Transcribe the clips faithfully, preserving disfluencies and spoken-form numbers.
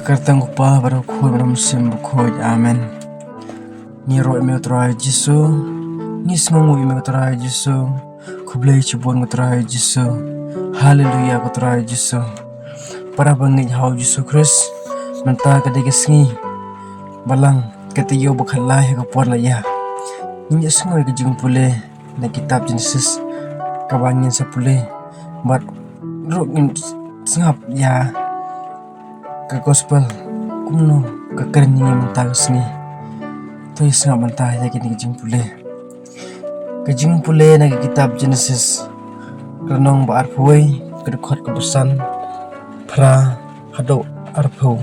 Kyrteng u Kpa bad u Khun bad u Mynsiem Bakhuid. Amen. Ngi ïaroh ïa me ko Trai Jisu. Ngi sngewnguh ïa me ko Trai Jisu. Khublei shibun ko Trai Jisu. Haleluia ko Trai Jisu. Para bangeit ha u Jisu Khrist. Mynta ka dei ka sngi Balang, ka taïew ba khatlai ha ka por la ïa. Ngin ïa sngew ïa ka jingpule na kitab Genesis kaba ngin sa pule. Bad ruh ngin sngap ïa ka gospel kumno ka kren ïa ngi mynta ka sngi. To ïa sngap mynta ïa kine ki jingpule. Ka jingpule na ka kitab Genesis, ka lynnong ba arphew wei, ka dkhot kaba san, phra haduh arphew.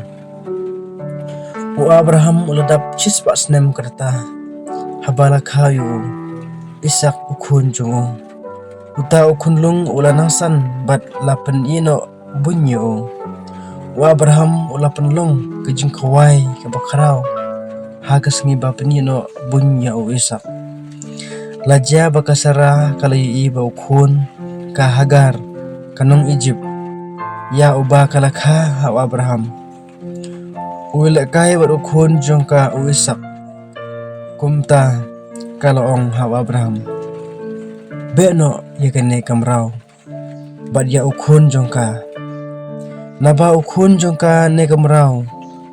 U Abraham u la dap shispah snem ka rta haba la kha ïa u Isaak u khun jong u. Uta u khunlung u la nangsan bad la pynïehnoh buiñ ïa u. U Abraham u la pynlong ka jingkhawai kaba khraw ha ka sngi ba pynïehnoh buiñ ïa u Isaak. La jia ba ka Sara ka la ïohi ba u khun ka Hagar, ka nong Ijipt, ïa uba ka la kha ha u Abraham, u lehkai bad u khun jong ka u Isaak. Kumta ka la ong ha u Abraham, "Beh noh ïa kane ka mraw bad ïa u khun jong ka. Naba u khun jong kane ka mraw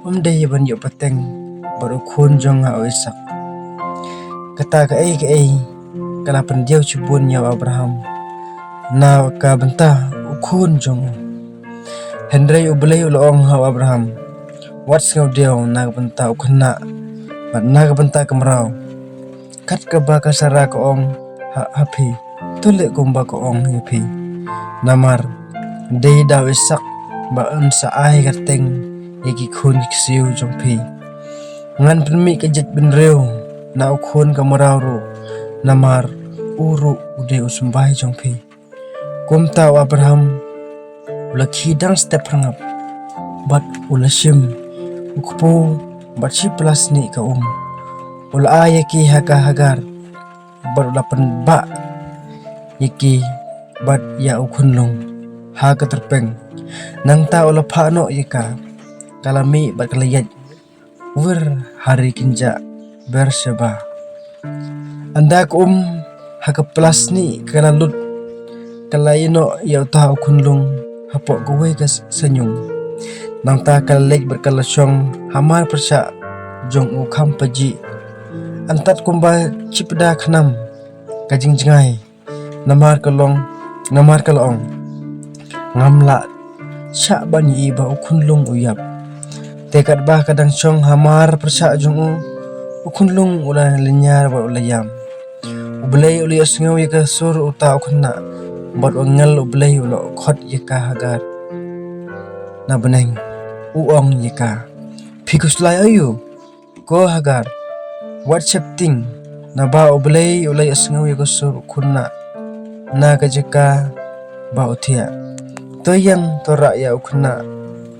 um dei ban ïoh pateng bad u khun jong nga u Isaak." Kata kaei kaei ka la pyndiaw shibun ïa u Abraham na ka bynta u khun jong u. Hynrei U Blei u la ong ha u Abraham, "Wat sngewdiaw na ka bynta u khynnah bad na ka bynta ka mraw. Kat kaba ka Sara ka ong ha, ha phi, to leh kumba ka ong ïa phi. Namar dei da u Isaak ba yn sa ai kyrteng ïa ki khun ki ksiew jong phi. Ngan pynmih ka jaitbynriew na u khun ka mraw ruh, namar u ruh u dei u symbai jong phi." Kumta u Abraham u la khie dang step phyrngap bad u la shim u kpu bad shi pla snieh ka um. U la ai ïa ki ha ka Hagar bad u la pynbah ïa ki bad ïa u khunlung ha ka tyrpeng. Nangta u la phah noh ïa ka, ka la mih bad ka la ïaid wir ha ri kynjah Beersheba. Ynda ka um ha ka pla snieh ka la lut, ka la ïehnoh ïa uta u khunlung hapoh kawei ka s-, saiñung. Nangta ka la leit bad ka la shong hamar pyrshah jong u kham pajih, antad kumba shipda khnam ka jingjngai. Namar ka long, namar ka la ong, "Ngam lah shah ban ïohi ba u khunlung u ïap." Te katba ka dang shong hamar pyrshah jong u, u khunlung u la lynñiar bad u la ïam. U Blei u la ïohsngew ïa ka sur uta u khynnah, bad u angel U Blei u la khot ïa ka Hagar na bneng. U ong ïa ka, "Phi khuslai aïu, ko Hagar? Wat sheptieng, naba U Blei u la ïohsngew ïa ka sur u khynnah na ka jaka ba u thiah. To ïeng, to rah ïa u khynnah,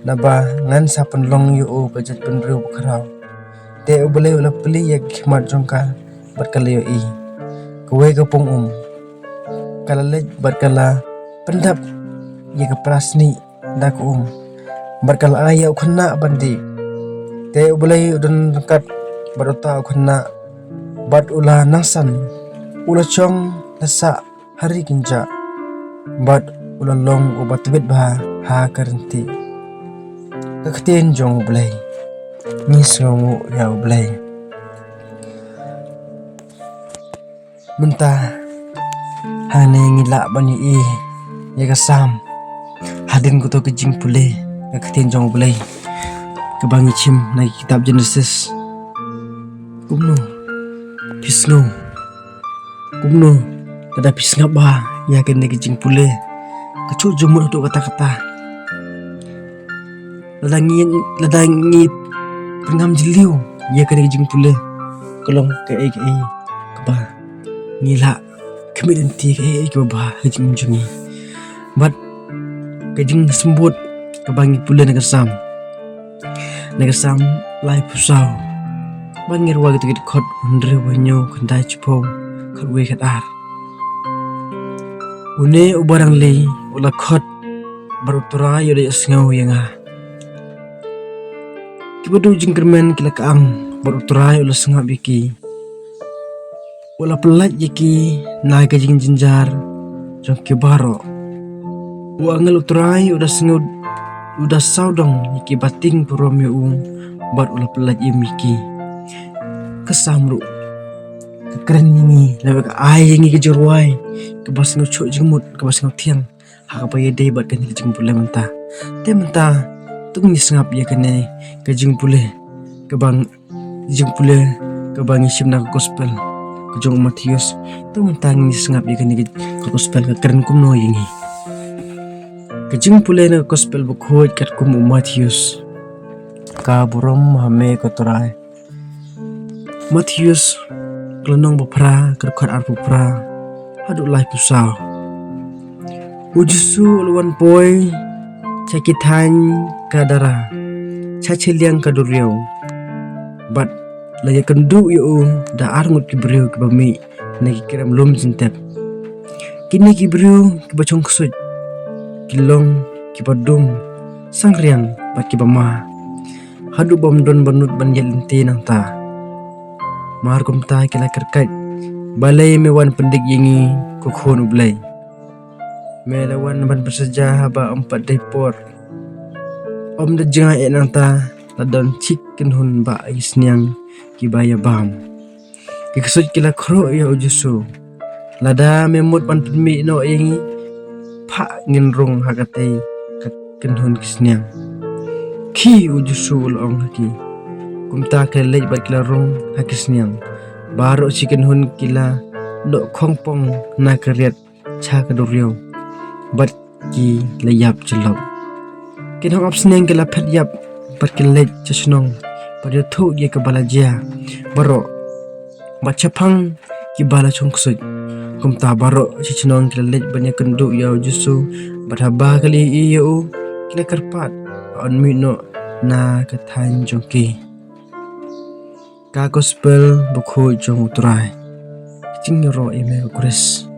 naba ngan sa pynlong ïa u ka jaitbynriew bakhraw." Te U Blei u la plie ïa ka khmat jong ka bad ka la ïohi kawei ka pung um. Ka la leit bad ka la pyndap ïa ka pla snieh da ka um, bad ka la ai ïa u khynnah ban dih. Te U Blei u don ryngkat bad uta u khynnah, bad u la nangsan, u la shong la sah ha ri kynjah, bad u la long uba tbit bha ha ka ryntieh. Ka ktien jong U Blei. Ngi sngewnguh ïa U Blei. Mynta hangne ngi lah ban ïohi ïa ka Salm hadien kato ka jingpule ka ktien jong U Blei kaba ngi shim na ki kitab Genesis. Kumno phi sngew? Kumno lada phi sngap bha ïa kane ka jingpule? Ka shu jumut haduh katta katta. Lada ngi, lada ngi pyrngam jylliew ïa kane ka jingpule, ka long kaei kaei kaba ngi lah khmih lynti, kaei kaei kaba bha ha ka jingim jong ngi. Bad ka jingsngewbha kaba ngi pule na ka Salm, na ka Salm laiphew saw, ba ngi rwai kato ka dkhot hynriew, hynñiew, khyndai, shiphew, khatwei, khatar. Une uba rangli u la khot, bad U Trai u la ïohsngew ïa nga. Kiba duh jingkyrmen ki la kyang, bad U Trai u la sngap ïa ki. U la pyllait ïa ki na ka jingjynjar jong ki baroh. U angel U Trai u da sngewdon, u da sawdong ïa kiba tieng burom ïa u, bad u la pyllait im ïa ki. Ka Salm ruh ka kren ïa ngi, lane ka ai ïa ngi ka jingrwai kaba sngewshoh jingmut, kaba sngewthiang ha kaba ïadei bad kane ka jingpule mynta. Te mynta to ngin sngap ïa kane ka jingpule, kaba ng-, jingpule kaba ngi shim na ka gospel ka jong u Mathaios. To mynta ngin sngap ïa kane ka gospel ka kren kumno ïa ngi. Ka jingpule na ka gospel bakhuid katkum u Mathaios. Ka burom ha me ko Trai. Mathaios ka lynnong ba phra, ka dkhot arphew phra haduh laiphew saw. U Jisu u la wan poi sha ki thaiñ Gadara, sha shiliang ka duriaw. Bad la ïakynduh ïa u da arngut ki briew kiba mih na ki krem lum jingtep. Kine ki briew kiba shong ksuid, ki long kiba dum, sangriang bad kiba ma, haduh bym don ba nud ban ïaid lynti nangta. Mar kumta ki la kyrkhat, balei me wan pyndik ïa ngi, ko Khun U Blei? Me la wan ban pynshitom haba ym pat dei por. Ym da jngai eh nangta, la don shi kynhun bah ïa ki sniang kiba ïabam. Ki ksuid ki la khroh ïa u Jisu. Lada me mut ban pynmih noh ïa ngi, phah ngin rung ha katei ka kynhun ki sniang. Khie, u Jisu u la ong ha ki. Kumta ki la leit bad ki la rung ha ki sniang. Baroh shi kynhun ki la doh khongpong na ka riat sha ka duriaw, bad ki la ïap jyllop. Ki nongap sniang ki la phet ïap bad ki la leit sha shnong bad ïathuh ïa kaba la jia baroh, bad shaphang kiba la shong ksuid. Kumta baroh shi shnong ki la leit ban ïakynduh ïa u Jisu, bad haba ki la ïohi ïa u, ki la kyrpad ban mih noh na ka thaiñ jong ki. Ka gospel bakhuid jong u Trai. Ka jingïaroh ïa me ko Khrist.